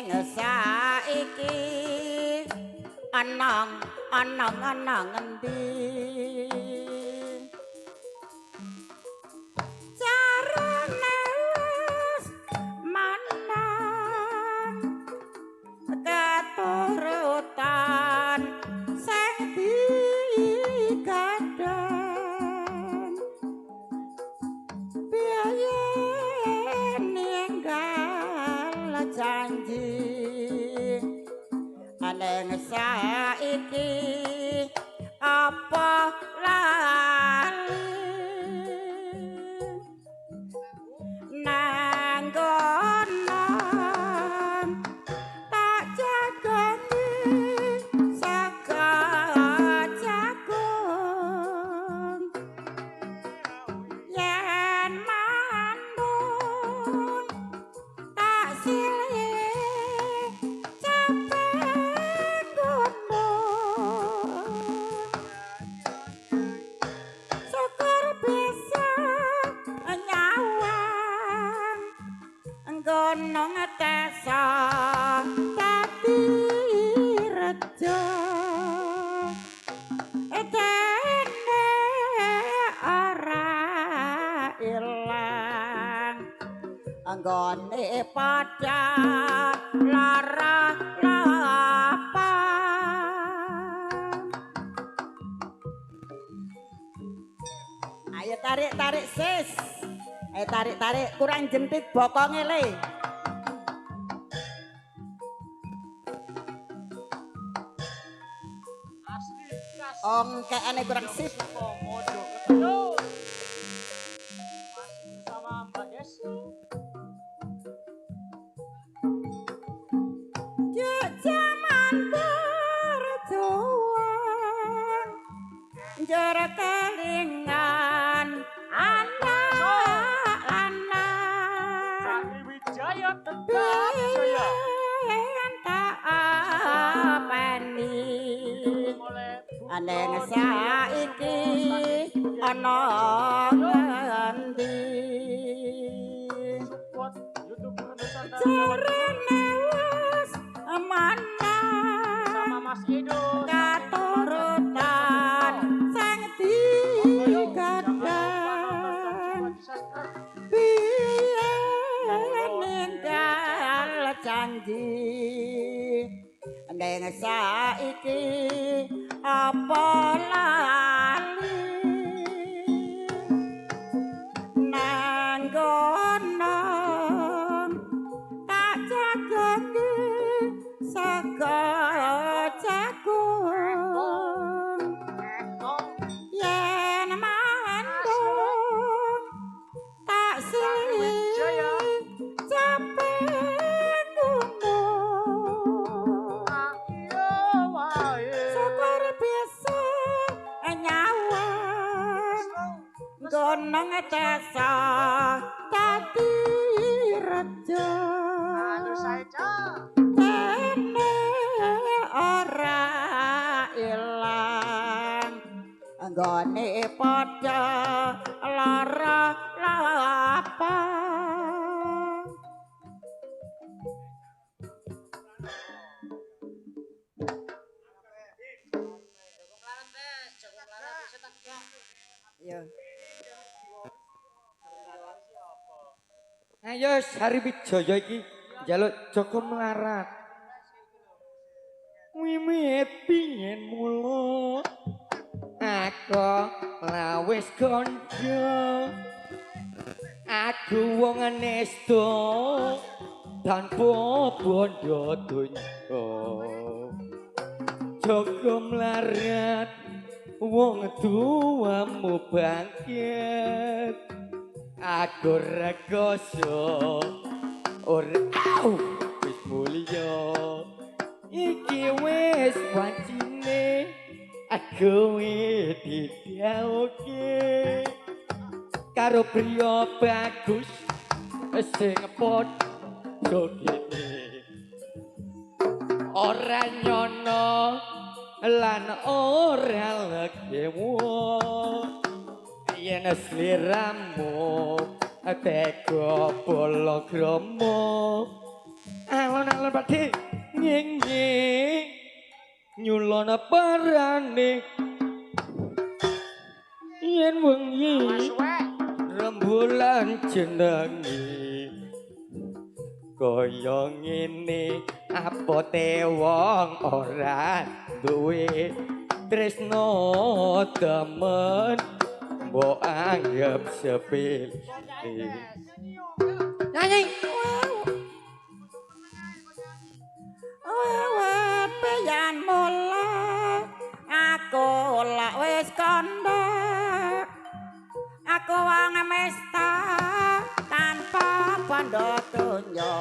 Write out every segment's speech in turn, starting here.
Aneng saiki anang anang anang ngendi carane wis manang keturutan sing digadang biaya ninggal janji aneng saiki apa lali nanggonan tak jagani saka jagung yen mandun tak silih capek gunung syukur bisa nyawang gunung desa dadi rejo dene ora ilang anggone padha lara lapang. Ayo tarik tarik sis, ayo tarik tarik, kurang jentit bokonge le. Asli kas. Ongkekane kurang sip. Mojokerto. Masih bersama Mbak Desi. Jaman berjuang njur kelingan anak lanang Sari Wijaya tetap jaya. biyen tak apeni Oleh aneng saiki ana ngendi support YouTuber Nusantara Jawa Timur jarene wis manang bersama Mas Edo. katurutan sing digadang biyen ninggal janji ning saiki apa lali nanggonan tak jagongi saka jagung yen mandung tak silih capek gunung syukur bisa nyawang gunung desa dadi rejo dene ora ilang anggone padha lara lapang. Yo. Ayo Sari Wijaya iki njaluk Joko melarat. Wiwit pingin mulo aku lawis kandha. Aku wong nesto tanpa bondo donya. Joko melarat wong tuamu bangkit. Aku rekoso ora au wis mulya. Iki wis wancine aku didhawuhke karo priya bagus sing padha kene. Ora nyono lan ora legewo yen sliramu tega palakrama Alon-alon Pakde. Nging nyulon parane yen wengi rembulan jenengi kaya ngene apote wong ora duwe tresno temen mbok anggap sepele. Nyanyi. Wewe mula aku lak wis kandha aku wong mesta tanpa bondo donya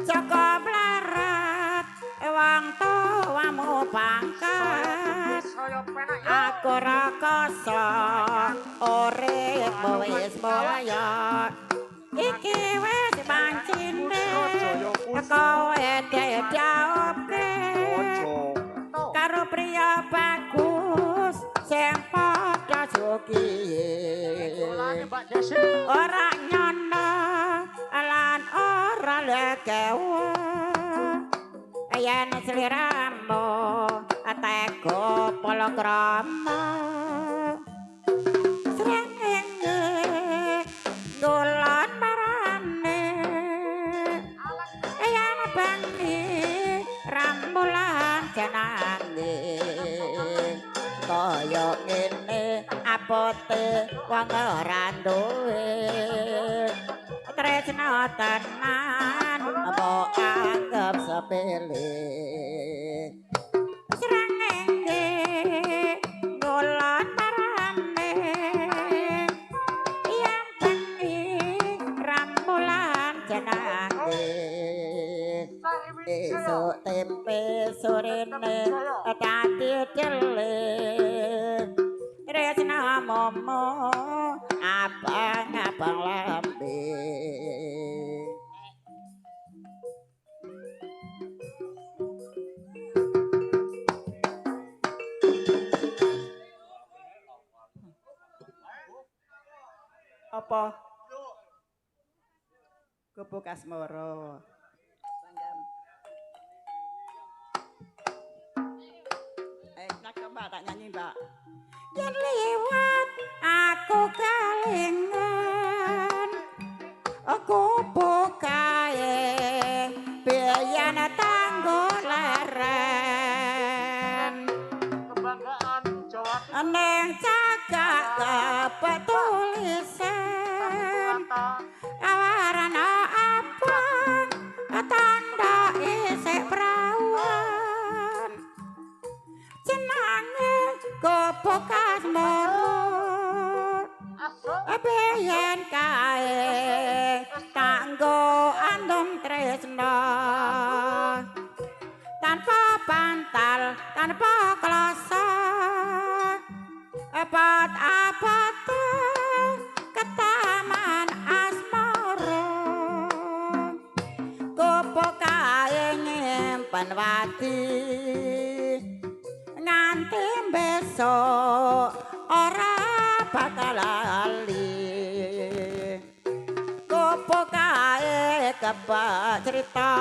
Joko mlarat wong tuamu pangkat aku ra koso uripmu wis mulya iki wis pancine kowe dijawabke karo priya bagus sing padha sugihe ora nyono lan ora lekewa yen sliramu tega palakrama srengenge ngulon marane yen bengi rembulan jenange kaya ngene apote wong ora duwe tresna tenan mbok anggap sepele srengenge ngulon marane yen bengi rembulan jenange esuk tempe sorene dadi dele tresna momo abang-abang lambe. Apa? Gubuk Asmara. Mbak tak nyanyi mbak. Yen liwat aku kelingan aku bukae biyen tanggo leren kebanggaan Jawa Timur neng cagak kepetulisan awarana abang tanda isik prawan jenenge Gubuk Asmara biyen kae tanggo andum tresna tanpa bantal tanpa kloso apot-apot ketaman asmara gubuk kae nyimpen wati nganti besok ora bakal lali gubuk kae kebak cerita